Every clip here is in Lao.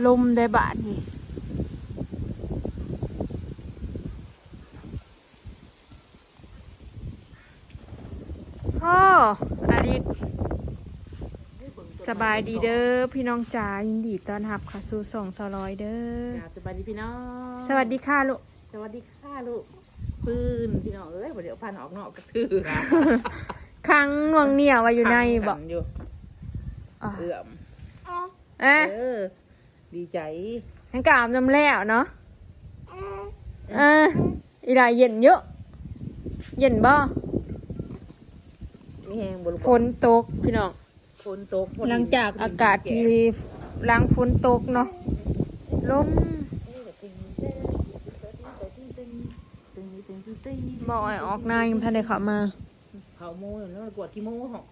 ລົມໄດ້ບາດນີ້. ໂອ້ ອາລິດ ສະບາຍດີເດີພີ່ນ້ອງຈ໋າ ຍິນດີຕ້ອນຮັບເຂົ້າສູ່ຊ່ອງສາວລອຍເດີ. ຈ້າ ສະບາຍດີພີ່ນ້ອງ ສະຫວັດດີຄ່ະລູກ. ສະຫວັດດີຄ່ະລູກ. ຟື້ນພີ່ນ້ອງເອີຍ ບໍ່ໄດ້ອອກພັນອອກນອກຈັກເທື່ອ ຂັງໜ່ວງໜ່ຽວໄວ້ຢູ່ໃນບໍ? ຂັງກັນຢູ່ ອາ ເອື້ອມ ເອີ ເອີ ດີໃຈ ແຮງກະອາບນ້ຳແລ້ວເນາະ. ເອີ ອີຫຼ້າເຢັນຢູ່ ເຢັນບໍ່? ມີແຮງບໍ່ລູກ? ຝົນຕົກພີ່ນ້ອງ ຝົນຕົກ ຫຼັງຈາກອາກາດທີ່ຫຼັງຝົນຕົກເນາະ ລົມ ບໍ່ ອ້າຍອອກນາຍັງບໍ່ທັນໄດ້ເຂົ້າມາ ເຂົ້າໂມງແລ້ວ ກວດຂີ້ໂມເນາະ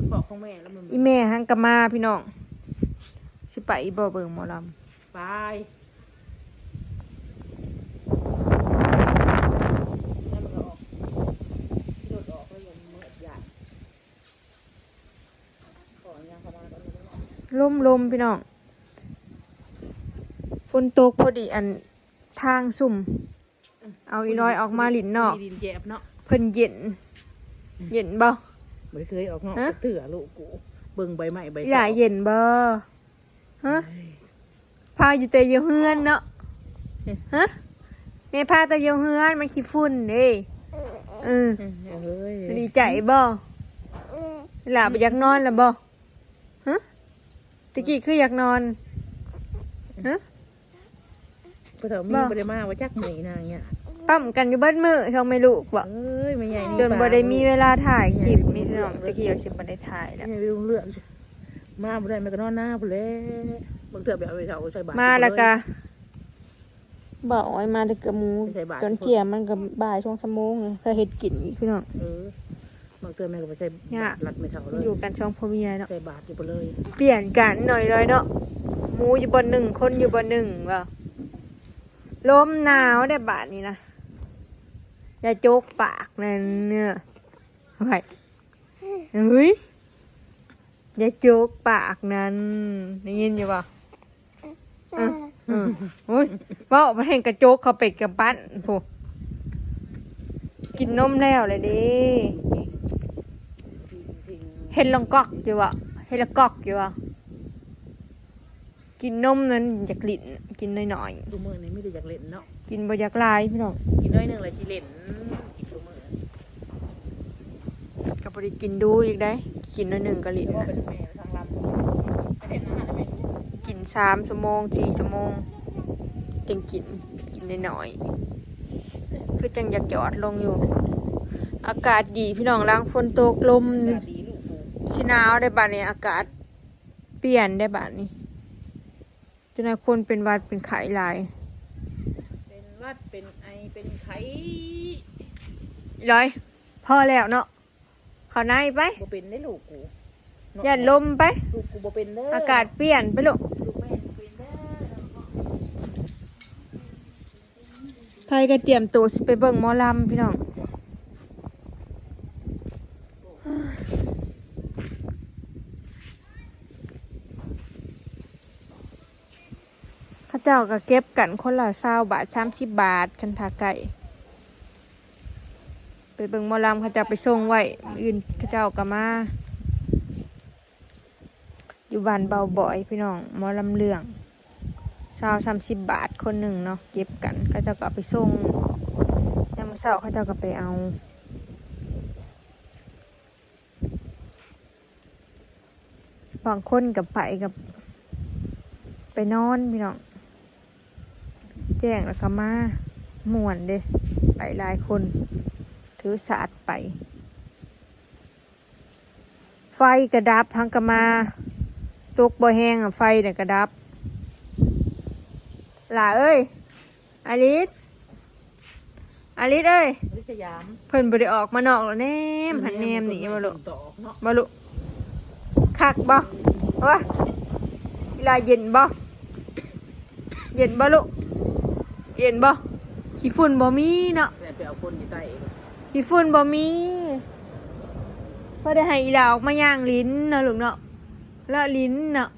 ເພາະຂອງແມ່ແລ້ວມັນ ອີແມ່ຫັ້ນກະມາພີ່ນ້ອງ ຊິໄປອີກບໍ່ເບິ່ງໝໍລຳ? ໄປ ແລ້ວມັນກະອອກ ຂີ່ລົດອອກແລ້ວຍັງເມີດຢາກ ຂໍອະນຸຍາດເຂົ້າມາກ່ອນ ລົມໆ ພີ່ນ້ອງ ຝົນຕົກພໍດີ ອັນ ທາງຊຸ່ມ ເອົາອີນ້ອຍອອກມາຫຼິ້ນນອກ ດີດິນແຈບເນາະ ເພິ່ນເຢັນ ເຢັນບໍ່? ບໍ່ເຄີຍອອກນອກ ຮະ? ຈັກເທື່ອລູກກູ ເບິ່ງໃບໄມ້ໃບຕອກ ອີຫຼ້າເຢັນບໍ່? ຮະ? ເອີຍ ພາຢູ່ແຕ່ຢູ່ເຮືອນເນາະ ຮະ? ແມ່ພາແຕ່ຢູ່ເຮືອນ ມັນຂີ້ຝຸ່ນເດ້ ເອີ ເອີຍ ດີໃຈບໍ່? ອີຫຼ້າບໍ່ຢາກນອນລະບໍ່? ຮະ? ຕະກີ້ຄືຢາກນອນ ຮະ? ພໍ່ເຖົ້າມີບໍ່ໄດ້ມາວ່າຈັກມື້ນີ້ນາງເນຍ ປ້ຳກັນຢູ່ເບິດມື້ ສອງແມ່ລູກບໍ? ເອີຍ ແມ່ໃຫຍ່ນີ້ ຈົນບໍ່ໄດ້ມີເວລາຖ່າຍຄລິບ ແມ່ໃຫຍ່ ພີ່ນ້ອງ ຕະກີ້ວ່າຊິບໍ່ໄດ້ຖ່າຍແລ້ວ ແມ່ໃຫຍ່ເລື່ອງ ມາບໍ່ໄດ້ ແມ່ກໍນອນນາພຸ້ນແຫຼະ ບາງເທື່ອໄປເອົາໄອ້ເຖົ້າໃສ່ບາດ ມາແລ້ວກະ ບໍ່ ອ້ອຍມາແຕ່ເກືອບໝູ່ ໃສ່ບາດ ຕອນທ່ຽງມັນກໍບ່າຍສອງຊົ່ວໂມງ ຖ້າເຮັດກິນອີກພີ່ນ້ອງ ເອີ ບາງເທື່ອແມ່ກໍໄປໃສ່ບາດລັດແມ່ເຖົ້າເລີຍ ຢູ່ກັນສອງຜົວເມຍເນາະ ໃສ່ບາດຢູ່ພຸ້ນເລີຍ ປ່ຽນກັນໜ້ອຍໆເນາະ ໝູຢູ່ບ່ອນໜຶ່ງ ຄົນຢູ່ບ່ອນໜຶ່ງ ວ່າລົມໜາວເດ້ບາດນີ້ນະ ຢ່າຈົກປາກນັ້ນເນາະ ໄວ້ ເຮີ້ຍ ຢ່າຈົກປາກນັ້ນ ໄດ້ຍິນຢູ່ບໍ່? ເອີ ເອີ ໂອ້ຍ ເວົ້າມາແຮ່ງກະຈົກເຂົ້າໄປກະປັ້ນພຸ້ນ ກິນນົມແລ້ວແຫຼະເດ້ ເຮັດລອງກອກຢູ່ບໍ່? ເຮັດລະກອກຢູ່ບໍ່? ກິນນົມນັ້ນຢາກຫຼິ້ນ ກິນໜ້ອຍໆ ທຸກມື້ນີ້ມີແຕ່ຢາກຫຼິ້ນເນາະ ກິນບໍ່ຢາກຫຼາຍພີ່ນ້ອງ ກິນໜ້ອຍໜຶ່ງລະຊິຫຼິ້ນ ກິນທຸກມື້ ກໍບໍ່ໄດ້ກິນດູອີກເດ້ ກິນໜ້ອຍໜຶ່ງກໍຫຼິ້ນ ກິນສາມຊົ່ວໂມງ ສີ່ຊົ່ວໂມງ ຈຶ່ງກິນ ກິນໜ້ອຍໆ ຄືຈັ່ງຢາກຈອດລົງຢູ່ ອາກາດດີພີ່ນ້ອງ ຫຼັງຝົນຕົກ ລົມ ອາກາດດີລູກ ຊິໜາວເດ້ບາດນີ້ ອາກາດປ່ຽນເດ້ບາດນີ້. ເຈົ້ານາຍຄົນເປັນຫວັດເປັນໄຂ້ຫຼາຍ ເປັນຫວັດເປັນໄອເປັນໄຂ້ ອີຫຼ້ອຍ ພໍແລ້ວເນາະ ເຂົ້າໃນໄປ ບໍ່ເປັນເດ້ລູກກູ ເນາະ ຢ້ານລົມໄປ ລູກກູບໍ່ເປັນເດີ ອາກາດປ່ຽນໄປລູກ ລູກແມ່ບໍ່ເປັນເດີ. ໃຜກໍຕຽມໂຕຊິໄປເບິ່ງໝໍລຳພີ່ນ້ອງ ເຂົາເຈົ້າກໍເກັບກັນຄົນລະຊາວບາດ ສາມສິບບາດ ຄັນຖ້າໃກ້ ໄປເບິ່ງໝໍລຳ ເຂົາເຈົ້າໄປສົ່ງໄວ້ ມື້ອື່ນເຂົາເຈົ້າກໍມາ. ຢູ່ບ້ານເບົາບອຍພີ່ນ້ອງ ໝໍລຳເລື່ອງ ຊາວສາມສິບບາດຄົນໜຶ່ງເນາະ ເກັບກັນ ເຂົາເຈົ້າກໍເອົາໄປສົ່ງ ຍາມມື້ເຊົ້າເຂົາເຈົ້າກໍໄປເອົາ ບາງຄົນກໍໄປ ກໍໄປນອນພີ່ນ້ອງ ແຈ້ງແລ້ວກໍມາ ມ່ວນເດ້ ໄປຫຼາຍຄົນ ຖືສາດໄປ. ໄຟກະດັບ ເຮົາກະມາ ຕົກບໍ່ແຮງ ໄຟນະກະດັບ. ຫຼ້າເອີຍ ອາລິດ ອາລິດເອີຍ ອາລິດສະຫຍາມ ເພິ່ນບໍ່ໄດ້ອອກມານອກແລ້ວ ແນມຫັ້ນແນມນີ້ ບໍ່ລູກ ບໍ່ລູກ ຄັກບໍ່? ໂອ້ຍ ອີຫຼ້າເຢັນບໍ່? ເຢັນບໍ່ລູກ? ເຢັນບໍ່? ຂີ້ຝຸ່ນບໍ່ມີເນາະ ແລ້ວໄປເອົາຄົນຢູ່ໃຕ້ ຂີ້ຝຸ່ນບໍ່ມີ ພໍໄດ້ໃຫ້ອີຫຼ້າອອກມາຍ່າງຫຼິ້ນເນາະລູກເນາະ ເລາະຫຼິ້ນເນາະ.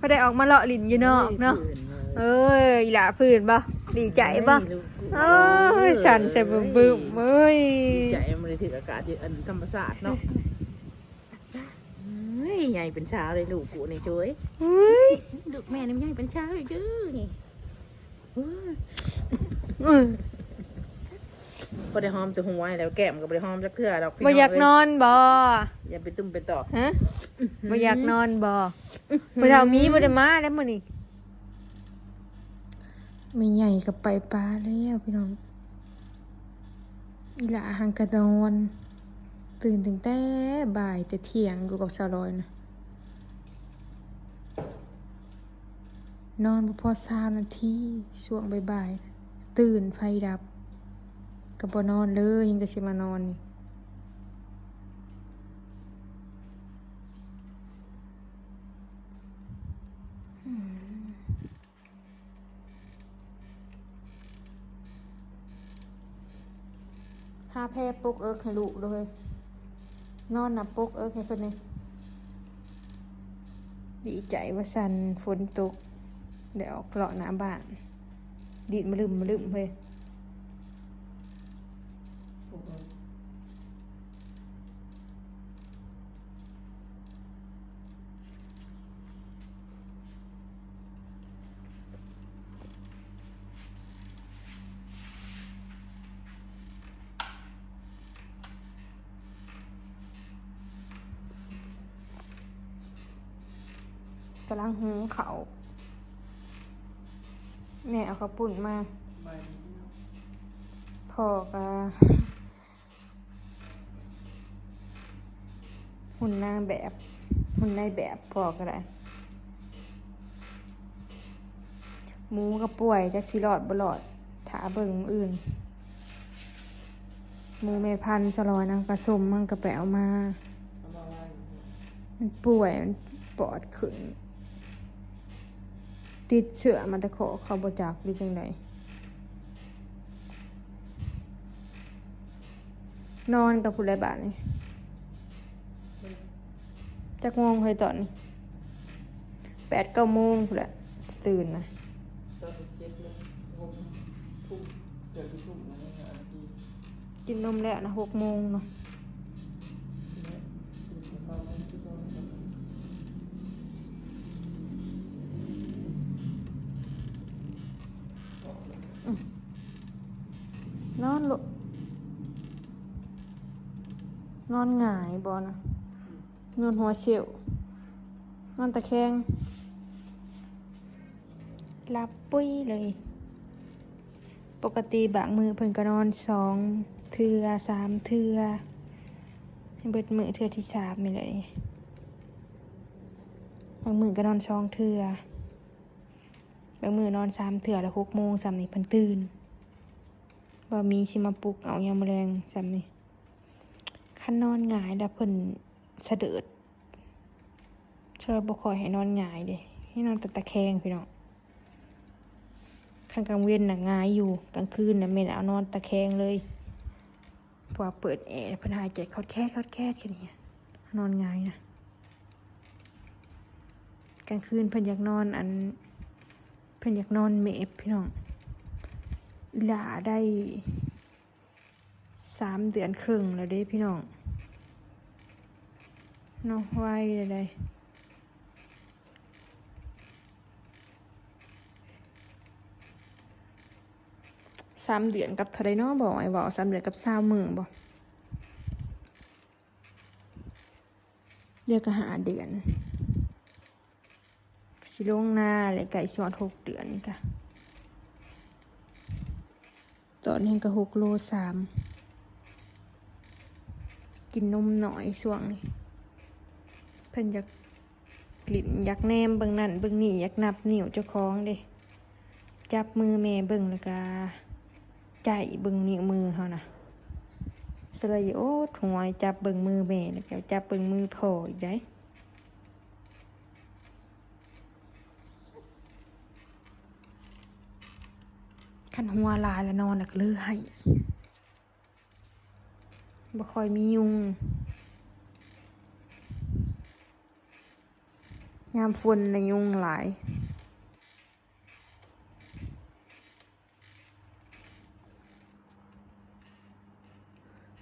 ພໍໄດ້ອອກມາເລາະຫຼິ້ນຢູ່ນອກເນາະ. ເອີຍ ອີ່ຫຼ້າພື້ນບໍ່? ດີໃຈບໍ່? ເອີຍ ສັ່ນໃສ່ບຶ້ມໆ ເອີຍ ດີໃຈ ບໍ່ໄດ້ຖືກອາກາດອັນທຳມະຊາດເນາະ. ເອີຍ ໃຫຍ່ເປັນສາວເລີຍລູກກູນີ້ໂອ້ຍ. ເອີຍ ລູກແມ່ນີ້ໃຫຍ່ເປັນສາວເລີຍເດີ້ນີ້. ເອີຍ ບໍ່ໄດ້ຫອມແຕ່ຫົວແລ້ວ ແກ້ມກໍບໍ່ໄດ້ຫອມຈັກເທື່ອດອກ. ບໍ່ຢາກນອນບໍ່? ຢ່າໄປຕຸ້ມໄປຕອບ. ຮະ? ບໍ່ຢາກນອນບໍ່? ຜູ້ເຖົ້າມີບໍ່ໄດ້ມາແລ້ວມື້ນີ້. ແມ່ໃຫຍ່ກໍໄປປ່າແລ້ວພີ່ນ້ອງ. ອີ່ຫຼ້າຫັ້ນກໍນອນ ຕື່ນຕັ້ງແຕ່ບ່າຍແຕ່ທ່ຽງຢູ່ກັບສາວລອຍນະ. ນອນບໍ່ພໍຊາວນາທີ ຊ່ວງບ່າຍໆ ຕື່ນໄຟດັບ ກໍບໍ່ນອນເລີຍ ຍັງກໍຊິມານອນນີ້. ຫາແພປົກເອິກໃຫ້ລູກເດີ້ເຮີ້ຍ. ນອນນະປົກເອິກໃຫ້ເພິ່ນແດ່. ດີໃຈວ່າຊັ້ນ ຝົນຕົກ ໄດ້ອອກເລາະໜ້າບ້ານ ດີດມະລຶ້ມມະລຶ້ມເຮີ້ຍ. ກຳລັງຫຸງເຂົ້າ ແມ່ເອົາເຂົ້າປຸ້ນມາ ພໍ່ກໍ ຫຸ່ນນາງແບບ ຫຸ່ນນາຍແບບ ພໍກໍໄດ້. ໝູກໍປ່ວຍ ຈັກຊິລອດບໍ່ລອດ ຖ້າເບິ່ງມື້ອື່ນ. ໝູແມ່ພັນສະຫຼອຍນາງປາສົມ ມັນກໍໄປເອົາມາ ມັນປ່ວຍ ມັນປອດຂຶ້ນ ຕິດເຊື້ອມາແຕ່ຄອກເຂົາ ບໍ່ຈັກຫຼືຈັ່ງໃດ. ນອນກັບຜູ້ໃດບາດນີ້? ຈັກໂມງເຮີ້ຍຕອນນີ້? ແປດເກົ້າໂມງພຸ້ນແຫຼະ ຕື່ນນະ. ຕອນນີ້ເຈັດໂມງ ຫົກ ທຸ່ມ ເກືອບທຸ່ມແລ້ວ. ກິນນົມແລ້ວນະ ຫົກໂມງເນາະ. ນອນໂລດ ນອນຫງາຍບໍ່ນະ? ນອນຫົວເຊວ ນອນຕະແຄງ ຫຼັບປຸ້ຍເລີຍ. ປົກກະຕິບາງມື້ເພິ່ນກໍນອນສອງເທື່ອ ສາມເທື່ອ ໃຫ້ເບິດມື້ເທື່ອທີສາມນີ້ແຫຼະ. ບາງມື້ກໍນອນສອງເທື່ອ ບາງມື້ນອນສາມເທື່ອ ແລ້ວຫົກໂມງສ່ຳນີ້ເພິ່ນຕື່ນ. ບໍ່ມີຊິມາປຸກເອົາຍາມມື້ແລງສ່ຳນີ້. ຄັນນອນຫງາຍແລ້ວເພິ່ນສະເດີດ. ເພິ່ນບໍ່ຄ່ອຍໃຫ້ນອນຫງາຍເດ້ ໃຫ້ນອນແຕ່ຕະແຄງພີ່ນ້ອງ. ຄັນກາງເວັນນະຫງາຍຢູ່ ກາງຄືນນະແມ່ນເອົານອນຕະແຄງເລີຍ. ເພາະວ່າເປີດແອ ເພິ່ນຫາຍໃຈຄອດແຄດ ຄອດແຄດ ແຄ່ນີ້ ນອນຫງາຍນະ. ກາງຄືນເພິ່ນຢາກນອນ ອັນ ເພິ່ນຢາກນອນເມບພີ່ນ້ອງ. ອີ່ຫຼ້າໄດ້ສາມເດືອນເຄິ່ງແລ້ວເດ້ພີ່ນ້ອງເນາະ ໄວແລ້ວໃດ. ສາມເດືອນກັບເທົ່າໃດເນາະ ບອກໃຫ້ເວົ້າ ສາມເດືອນກັບຊາວມື້ບໍ? ດຽວກໍຫ້າເດືອນ ຊິລົງນາແລ້ວ ໃກ້ຊິຮອດຫົກເດືອນນີ້ກະ. ຕອນນີ້ກໍຫົກໂລສາມ ກິນນົມໜ້ອຍຊ່ວງນີ້. ເພິ່ນຢາກຫຼິ້ນ ຢາກແນມເບິ່ງນັ້ນເບິ່ງນີ້ ຢາກນັບນິ້ວເຈົ້າຂອງເດ້. ຈັບມືແມ່ເບິ່ງ ແລ້ວກະໄຈ້ເບິ່ງນິ້ວມືເຮົານະ. ສະເລີຍໂອດຫົວ ຈັບເບິ່ງມືແມ່ ແລ້ວກະຈັບເບິ່ງມືພໍ່ອີກໃດ໋. ຄັນຫົວຫຼາຍແລ້ວນອນແລ້ວກໍເລີຍໄຫ້ ບໍ່ຄ່ອຍມີຍຸງ. ຍາມຝົນນະຍຸງຫຼາຍ.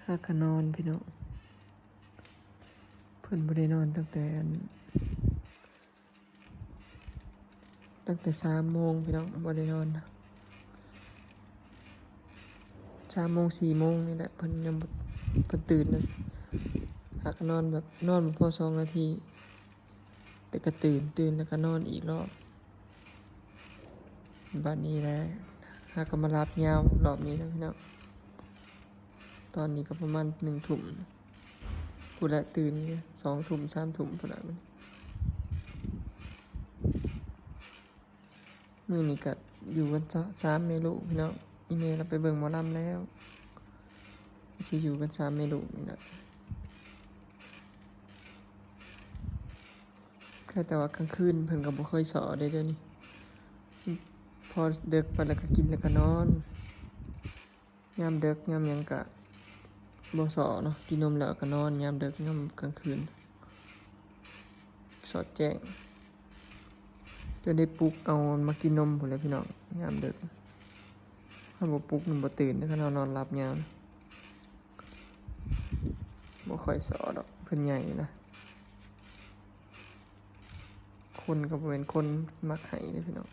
ຫາກະນອນພີ່ນ້ອງ ເພິ່ນບໍ່ໄດ້ນອນຕັ້ງແຕ່ ຕັ້ງແຕ່ສາມໂມງພີ່ນ້ອງ ບໍ່ໄດ້ນອນ ສາມໂມງ ສີ່ໂມງນີ້ແຫຼະ ເພິ່ນຍັງບໍ່ ເພິ່ນຕື່ນນະ ຫາກະນອນແບບ ນອນບໍ່ພໍສອງນາທີ ແຕ່ກະຕື່ນ ຕື່ນແລ້ວກະນອນອີກລອບ. ບາດນີ້ແຫຼະ ຫາກະມາຫຼັບຍາວລອບນີ້ແຫຼະພີ່ນ້ອງ. ຕອນນີ້ກະປະມານໜຶ່ງທຸ່ມ ພຸ້ນແຫຼະ ຕື່ນສອງທຸ່ມ ສາມທຸ່ມພຸ້ນແຫຼະ. ມື້ນີ້ກະຢູ່ກັນສາມແມ່ລູກພີ່ນ້ອງ ອີ່ແມ່ລາວໄປເບິ່ງໝໍລຳແລ້ວ ຊິຢູ່ກັນສາມແມ່ລູກນີ້ແຫຼະ. ແຕ່ວ່າກາງຄືນເພິ່ນກະບໍ່ຄ່ອຍສໍ່ເດ້ ດຽວນີ້ ພໍເດິກໄປແລ້ວກະກິນແລ້ວກະນອນ. ຍາມເດິກຍາມຫຍັງກະບໍ່ສໍ່ເນາະ ກິນນົມແລ້ວກະນອນ ຍາມເດິກຍາມກາງຄືນ ສອດແຈ້ງ ຈົນໄດ້ປຸກເອົາມາກິນນົມພຸ້ນແຫຼະພີ່ນ້ອງ. ຍາມເດິກຄັນບໍ່ປຸກມັນບໍ່ຕື່ນເດ້ ຄັນເຮົານອນຫຼັບຍາວນະ ບໍ່ຄ່ອຍສໍ່ດອກ ເພິ່ນໃຫຍ່ລະ. ຄົນກະບໍ່ແມ່ນຄົນມັກໄຫ້ເດ້ພີ່ນ້ອງ.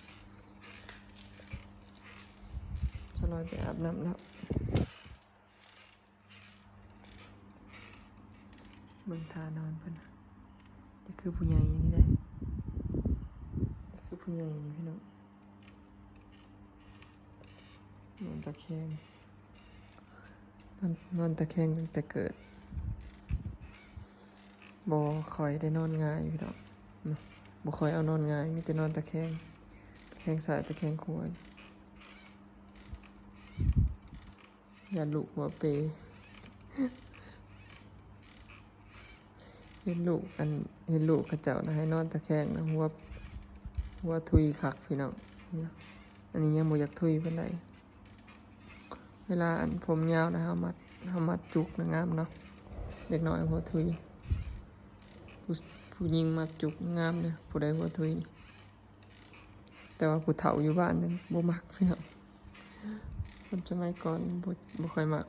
ສາວລອຍໄປອາບນ້ຳແລ້ວ ເບິ່ງທ່ານອນເພິ່ນ ນີ້ຄືຜູ້ໃຫຍ່ນີ້ເດ້ ນີ້ຄືຜູ້ໃຫຍ່ນີ້ພີ່ນ້ອງ ນອນຕະແຄງ ນອນ ນອນຕະແຄງຕັ້ງແຕ່ເກີດ. ບໍ່ຄ່ອຍໄດ້ນອນຫງາຍພີ່ນ້ອງເນາະ ບໍ່ຄ່ອຍເອົານອນຫງາຍ ມີແຕ່ນອນຕະແຄງ ຕະແຄງຊ້າຍຕະແຄງຂວາ ຢ້ານລູກຫົວເປ. ເຫັນລູກ ອັນ ເຫັນລູກເຂົາເຈົ້ານະ ໃຫ້ນອນຕະແຄງນະ ຫົວ ຫົວທຸຍຄັກພີ່ນ້ອງ. ອັນນີ້ຍັງບໍ່ຢາກທຸຍປານໃດ. ເວລາ ອັນ ຜົມຍາວນະ ເຮົາມັດ ເຮົາມັດຈຸກນະ ງາມເນາະ ເດັກນ້ອຍຫົວທຸຍ. ຜູ້ ຜູ້ຍິງມັດຈຸກງາມເດ້ ຜູ້ໃດຫົວທຸຍນີ້. ແຕ່ວ່າຜູ້ເຖົ້າຢູ່ບ້ານນັ້ນບໍ່ມັກພີ່ນ້ອງ ຄົນສະໄໝກ່ອນບໍ່ ບໍ່ຄ່ອຍມັກ.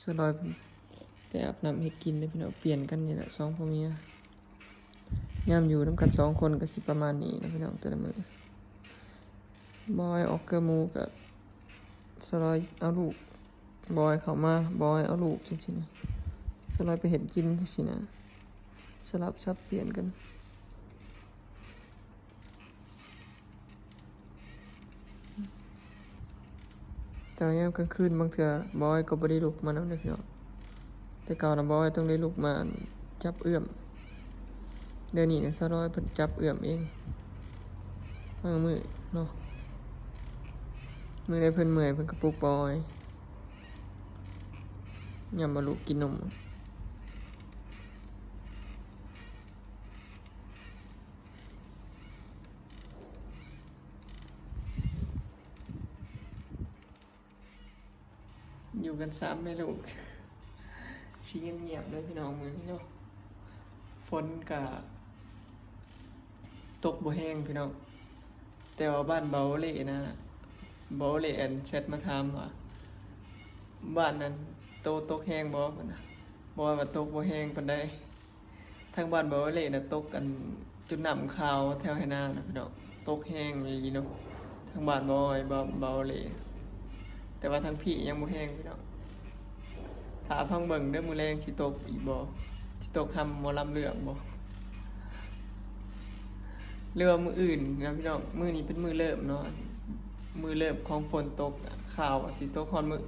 ສາວລອຍໄປອາບນ້ຳເຮັດກິນເດີພີ່ນ້ອງ ປ່ຽນກັນນີ້ແຫຼະ ສອງຜົວເມຍ. ຍາມຢູ່ນຳກັນສອງຄົນກະຊິປະມານນີ້ເນາະພີ່ນ້ອງ ແຕ່ລະມື້. ບອຍອອກເກືອໝູກະ ສາວລອຍເອົາລູກ ບອຍເຂົ້າມາ ບອຍເອົາລູກ ຈັ່ງຊີ້ນະ ສາວລອຍໄປເຮັດກິນ ຈັ່ງຊີ້ນະ ສະຫຼັບສັບປ່ຽນກັນ. ແຕ່ວ່າຍາມກາງຄືນບາງເທື່ອບອຍກໍບໍ່ໄດ້ລຸກມານຳເດ້ພີ່ນ້ອງ. ແຕ່ເກົ່ານະບອຍຕ້ອງໄດ້ລຸກມາຈັບເອື້ອມ. ດຽວນີ້ນະສາວລອຍເພິ່ນຈັບເອື້ອມເອງ. ບາງມື້ເນາະ ມື້ໃດເພິ່ນເມື່ອຍເພິ່ນກໍປຸກບອຍ ຍາມວ່າລູກກິນນົມ. ຢູ່ກັນສາມແມ່ລູກ ຊິງຽບໆເດີພີ່ນ້ອງມື້ນີ້ເນາະ. ຝົນກະຕົກບໍ່ແຮງພີ່ນ້ອງ ແຕ່ວ່າບ້ານເບົາເລ້ນະ ເບົາເລ້ອັນແຊັດມາຖາມວ່າ ບ້ານນັ້ນໂຕຕົກແຮງບໍ່ ເພິ່ນວ່າ ບໍ່ວ່າຕົກບໍ່ແຮງປານໃດ. ທາງບ້ານບໍ່ເລ້ນະ ຕົກ ອັນ ຈົນນ້ຳຂາວແຖວໄຮ່ນານະພີ່ນ້ອງ ຕົກແຮງອີ່ຫຼີເນາະ. ທາງບ້ານບໍ່ ບໍ່ ບໍ່ເລ້ ແຕ່ວ່າທາງພີ້ຍັງບໍ່ແຮງພີ່ນ້ອງ. ຖ້າຟັງເບິ່ງເດີ ມື້ແລງຊິຕົກອີກບໍ່ ຊິຕົກຮຳໝໍລຳເລື່ອງບໍ່ ຫຼືວ່າມື້ອື່ນນະພີ່ນ້ອງ. ມື້ນີ້ເປັນມື້ເລີ່ມເນາະ ມື້ເລີ່ມຂອງຝົນຕົກ ຂ່າວວ່າຊິຕົກຮອດມື້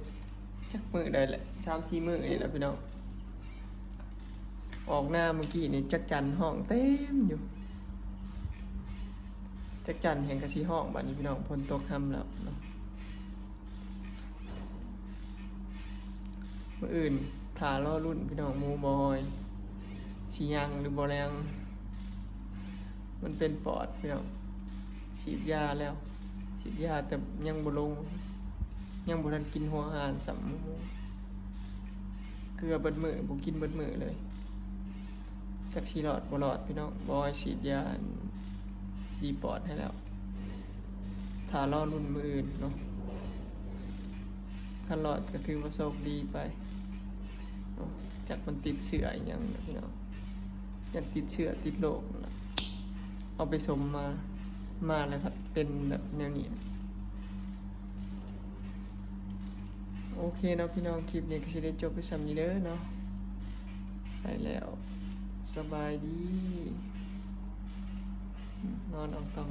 ຈັກມື້ໃດແຫຼະ ສາມສີ່ມື້ນີ້ແຫຼະພີ່ນ້ອງ. ອອກໜ້າມື້ກີ້ນີ້ຈັກຈັນຮ້ອງເຕັມຢູ່ ຈັກຈັນແຮງກະຊິຮ້ອງບາດນີ້ພີ່ນ້ອງ ຝົນຕົກຮຳແລ້ວເນາະ. ມື້ອື່ນຖ້າລໍລຸ້ນພີ່ນ້ອງ ໝູບໍ່ອອຍຊິຍັງຫຼືບໍ່ຍັງ ມັນເປັນປອດພີ່ນ້ອງ ສີດຢາແລ້ວ ຊິ ยาแต่ยังบ่ลง ยังบ่ทันกินหัวอาหารซ้ำ เกือบเบิดมื้อ บ่กินเบิดมื้อเลย จักสิรอดบ่รอดพี่น้อง บ่ให้ฉีดยาอันดีปอดให้แล้ว ถ้ารอลุ้นมื้ออื่นเนาะ คันรอดก็ถือว่าโชคดีไปเนาะ จักมันติดเชื้ออีหยังนะพี่น้อง ยันติดเชื้อติดโรคนั่นล่ะ เอาไปสมมา มาแล้วพัดเป็นแบบแนวนี้นะ โอเคเนาะพี่น้อง คลิปนี้ก็สิได้จบไปส่ำนี้เด้อเนาะ ไปแล้ว สบายดี นอนอองตอง